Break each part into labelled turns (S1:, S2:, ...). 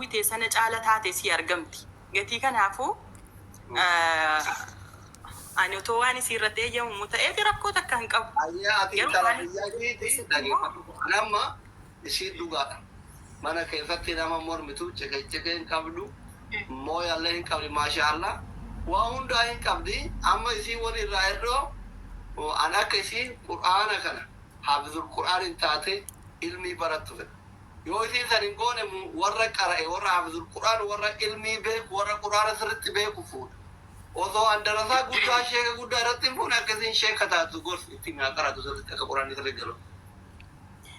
S1: Hawwite sana caala taate sii argamti. Gatii kanaafuu ani otoo waan isii irratti eeyyamamu ta'eeti rakkoo takka hin qabu.
S2: Ayyee ati
S1: Garuu
S2: intala
S1: haala
S2: biyyaa keeti
S1: keessatti immoo
S2: dhageeffadhu. Ani amma isiin dhugaadha. Mana keessatti nama mormitu ceqeceqee hin qabdu. Mooyallee hin qabdi maashaa Allah. Waa hundaa hin qabdi. Amma isiin wani irraa hir'oo an akka isiin qur'aana kana haafizul qur'aan hin taate ilmii barattu fedha. Yoo isiin san hin goone warra qara'e warra haafizul qur'aan warra ilmii beeku warra qur'aana sirritti beeku fuudha. Osoo an darasaa guddaa sheeka guddaa irratti hin fuune akka isiin sheeka taatu gorsi itti himi haa qaratu sirritti akka qur'aanni sirritti galu.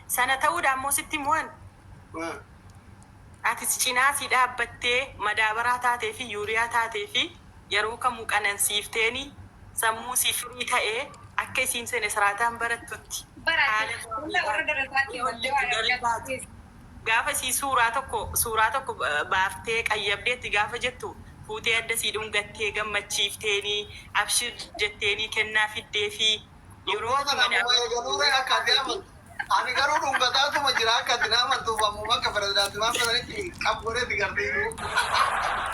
S1: Sana ta'uudha ammoo sitti himu an. Atis cinaa sii dhaabbattee madaabaraa taatee fi yuuriyaa taatee fi yeroo kamuu qanansiifteeni sammuu sii firii ta'ee akka isiin senesiraataan barattutti haala
S3: Baraate hunda warra
S1: gaariidhaan
S3: darasaatti
S1: yoo
S3: himattee waan
S1: walitti gadi
S3: argattu
S1: baatu
S3: keessa.
S1: gaafa isii suuraa tokko suuraa tokko baaftee qayyabdeetti gaafa jettu fuutee adda sii dhungattee gammachiifteenii abshir jetteenii kennaa fiddeefii yeroo
S2: Dhungoo
S1: ati
S2: sana ammuma
S1: madaabaraa
S2: eegaluuree akka ati
S1: taatee fi
S2: amantu. Ani garuu dhungataatuma jira akka ati na amantuuf ammuma akka pirezidaanti Maammoo sanitti qab godhee si garsiisuu.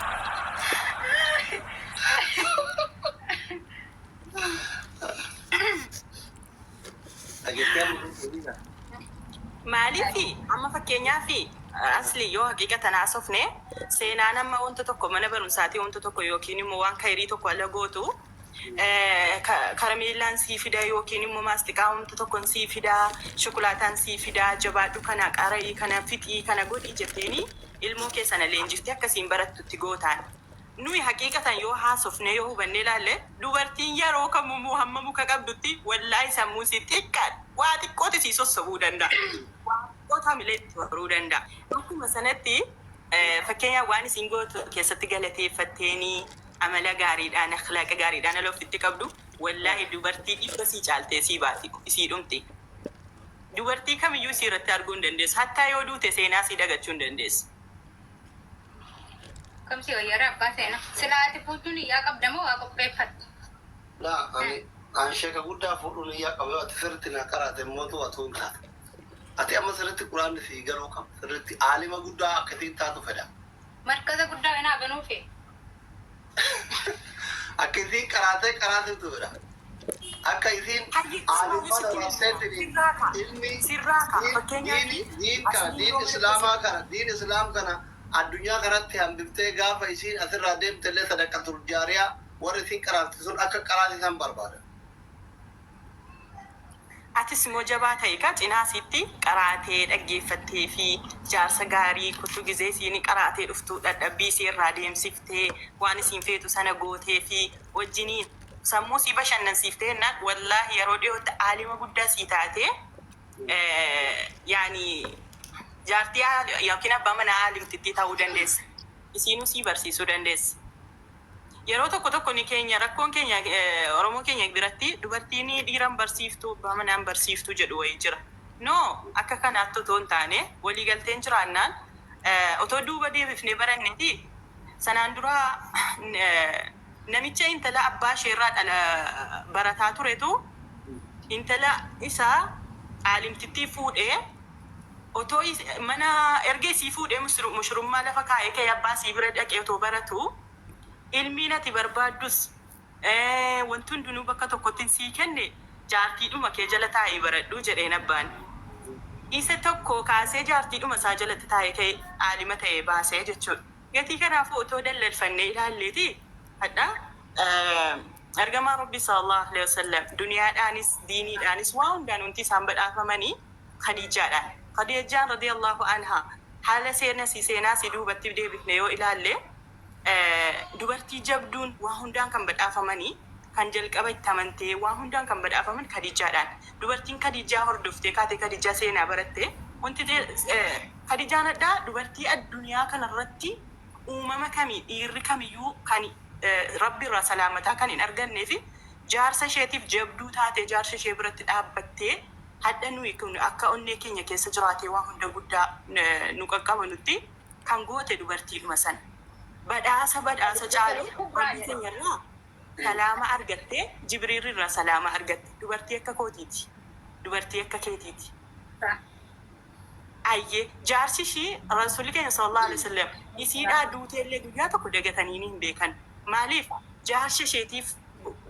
S2: Dhageettee amma kun
S1: Maaliif amma fakkeenyaaf asli yoo haqiiqatan haasofne seenaan amma wanta tokko mana barumsaatii wanta tokko yookiin immoo waan kayrii tokko ala gootu karameellaan sii fida yookiin immoo maastiqaa wanta tokkon sii fida shukulaataan sii fida jabaadhu kana qara'ii kana fixii kana godhii jetteeni ilmoo kee sana leenjiftee akkasiin barattutti gootaan. Nuyi haqiiqatan yoo haasofne yoo hubannee ilaalle dubartiin yeroo kamuu hamma muka qabdutti wallaahi sammuun sii xiqqaadha. Waa xiqqooti sii sossobuu danda'a. Waa xiqqoota hamilee itti horuu danda'a. Akkuma sanatti fakkeenyaaf waan isiin gootu keessatti galateeffatteenii amala gaariidhaan akhlaaqa gaariidhaan ala ofitti qabdu wallaahi dubartii dhibba sii caaltee sii baati isii dhumti. Dubartii kamiyyuu isii irratti arguu hin dandeessu. Hattaa yoo duute seenaa sii dagachuu hin dandeessu.
S3: Kam si wayyara abbaa seenaa. Silaa ati fuuchuu niyyaa qabda moo waa qopheeffatte?
S2: Laa ani an sheeka guddaa fuudhuu niyyaa qaba yoo ati sirritti naa qaraate mootu atuu hin taate. Ati amma sirritti quraanni sii galuu qaba. Sirritti aalima guddaa akka isiin taatu fedha.
S3: Markaza guddaa inaa banuufi.
S2: Akka isiin qaraatee qaraasiftu fedha. Akka isiin
S1: Hayyi isuma
S2: aalimmaa
S1: sitti hima.
S2: dabarteetiin
S1: Sirraa kaa.
S2: ilmi
S1: Sirraa kaa.
S2: diin
S1: Fakkeenyaaf
S2: diin diin kana
S1: asliin
S2: diin
S1: yoo mana
S2: islaamaa
S1: keessatti
S2: kana diin islaam kana addunyaa kanatti hambiftee gaafa isiin asirraa deemtellee sadaqatul jaariyaa warri isiin qaraafte sun akka qaraasisan barbaada.
S1: Atis immoo jabaa ta'i kaa cinaa isiitti qaraatee dhaggeeffatteefii jaarsa gaarii kuttu gizee isiin qaraatee dhuftu dhadhabbii isii irraa deemsiftee waan isiin feetu sana gooteefii wajjiniin sammuu isii bashannansiiftee jennaan wallaahi yeroo dhiyootti aalima guddaa sii taatee yaani jaartii yookiin abbaa manaa aalimtittii ta'uu dandeessa. Isiinuu sii barsiisuu dandeessa. Yeroo tokko tokko ni keenya rakkoon keenya Oromoo keenya biratti dubartiin dhiira hin barsiiftu abbaa manaa hin barsiiftu jedhu wayii jira. No akka kanaatti otoo hin taane waliigalteen jiraannaan otoo duuba deebifnee baranneeti sanaan dura namicha intala abbaa isheerraa dhala barataa turetu intala isaa aalimtittii fuudhee otoo mana erga isii fuudhee mushrummaa lafa kaa'ee ka'ee abbaa isii bira dhaqee otoo baratu ilmiin ati barbaaddus wanti hundinuu bakka tokkottin sii kenne jaartiidhuma kee jala taa'ii baradhu jedheen abbaan. Isa tokko kaasee jaartiidhuma isaa jalatti taa'ee ka'ee aalima ta'ee baasee jechuudha. Gatii kanaafuu otoo dallalfannee ilaalleeti hadha Ergamaan Rabbii sallallahu alaihi wasallam duniyaadhaanis diiniidhaanis waa hundaan wanti isaan badhaafamanii Khadiijaadhaan. Khadiijaan radiyallahu anha haala seena si seenaa si duubatti deebifne yoo ilaalle dubartii jabduun waa hundaan kan badhaafamanii kan jalqaba itti amantee waa hundaan kan badhaafaman Khadiijaadhaan. Dubartiin Khadiijaa hordoftee kaatee Khadiijaa seenaa baratte wanti Khadiijaan hadhaa dubartii addunyaa kanarratti uumama kamii dhiirri kamiyyuu kan Rabbi irraa salaamataa kan hin argannee fi jaarsa isheetiif jabduu taatee jaarsa ishee biratti dhaabbattee hadha nuyi kun akka onnee keenya keessa jiraatee waa hunda guddaa nu qaqqaba nutti kan goote dubartiidhuma sana. Badhaasa badhaasa caalu Rabbii keenya irraa salaama argattee Jibriil irraa salaama argatte. Dubartii akka kootiiti. Dubartii akka keetiiti. Ayyee, jaarsi ishii Rasuulli keenya sallallahu alaihi wasallam isiidhaa duuteellee guyyaa tokko dagatanii ni hin beekan. Maaliif? Jaarsa isheetiif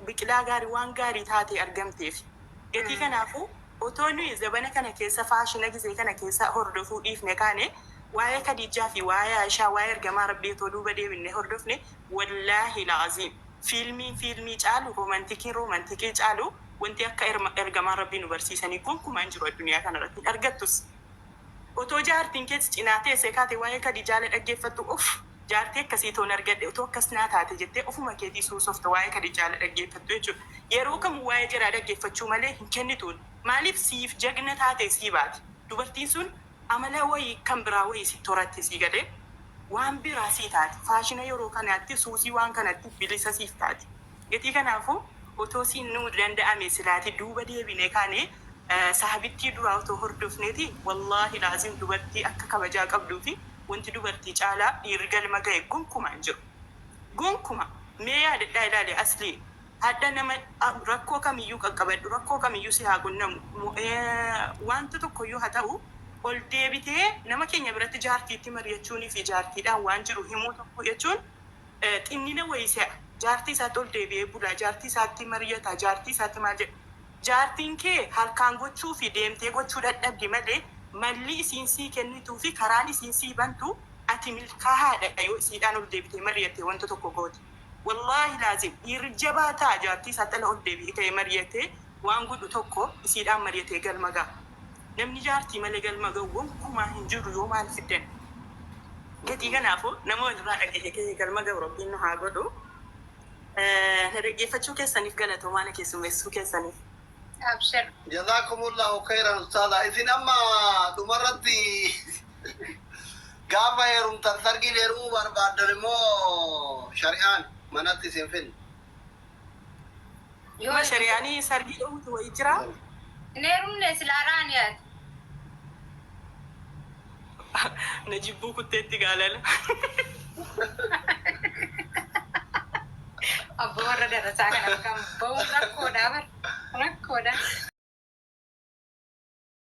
S1: biqilaa gaarii, waan gaarii taatee argamteef. Gatii kanaafuu otoo nuyi zabana kana keessa faashina gizee kana keessa hordofuu dhiifne kaane, waa'ee Kadiijaa fi waa'ee Aishaa, waa'ee ergamaa Rabbii otoo duuba deebinne hordofne, wallaahi la'aziim, fiilmiin fiilmii caalu, roomantikiin roomantikii caalu, wanti akka ergamaan Rabbii nu barsiisanii gonkumaa hin jiru addunyaa kanarratti. Hin argattus. Otoo jaartiin kees cinaa teessee kaate waa'ee Kadiijaalee dhaggeeffattu, "Uff, jaartii akkasii toon argadhe, otoo akkas naa taate" jettee ofuma keetii suusofta waa'ee Kadiijaalee dhaggeeffattu jechuudha. Yeroo kamuu waa'ee jaraa dhaggeeffachuu malee hin kennituun. Maaliif? Siif jagna taate sii baati. Dubartiin sun amala wayii kan biraa wayii sitti horatte, sii galee waan biraa sii taati. Faashina yeroo kanaatti, suusii waan kanatti bilisa siif taati. Gatii kanaafuu otoo siin nuu danda'ame silaati duuba deebine kaane sahabittii duraa otoo hordofneeti, wallaahi laazim, dubartii akka kabajaa qabduu fi wanti dubartii caalaa dhiirri galma ga'e gonkumaa hin jiru. Gonkuma mee yaadadhaa ilaali, aslii hadha nama rakkoo kamiyyuu qaqqabadhu, rakkoo kamiyyuu si haa qunnamu, wanta tokkoyyuu haa ta'u, ol deebitee nama keenya biratti jaartiitti mari'achuunii fi jaartiidhaan waan jiru himuu tokko jechuun xinnina wayii se'a. Jaartii isaatti ol deebi'ee bulaa, jaartii isaatti mari'ata, jaartii isaatti maal jedha. Jaartiin kee harkaan gochuu fi deemtee gochuu dadhabdi malee, malli isiin sii kennituu fi karaan isiin sii bantu ati milkaa'aadha yoo isiidhaan ol deebitee mari'attee wanta tokko goote. Wallaahi laazim, dhiirri jabaa ta'a jaartii isaatti ala ol deebi'ee ka'ee mari'atee waan godhu tokko isiidhaan mari'atee galma ga'a. Namni jaartii malee galma ga'u gonkumaa hin jiru yoo maal fiddan. Gatii kanaafuu nama walirraa dhaga'ee ka'ee galma ga'u Rabbiin nu haa godhu. Na dhaggeeffachuu keessaniif galatoomaa, na keessummeessuu keessaniif.
S3: Abshir.
S2: Jazakumullahu khairan, ustaaza. Isin amma dhumarratti gaafa heerumtan sargiin heerumuu barbaaddan immoo shari'aan manatti isin finna?
S3: Yoo
S1: Ma shari'aanii sargii dhoowwitu wayii jira.
S3: Hin heerumne silaa raaniyaati.
S1: Na jibbuu kutteetti gaalala.
S3: Abbaa warra darasaa kana kan bahuun rakkoodha bar. Rakkoodha.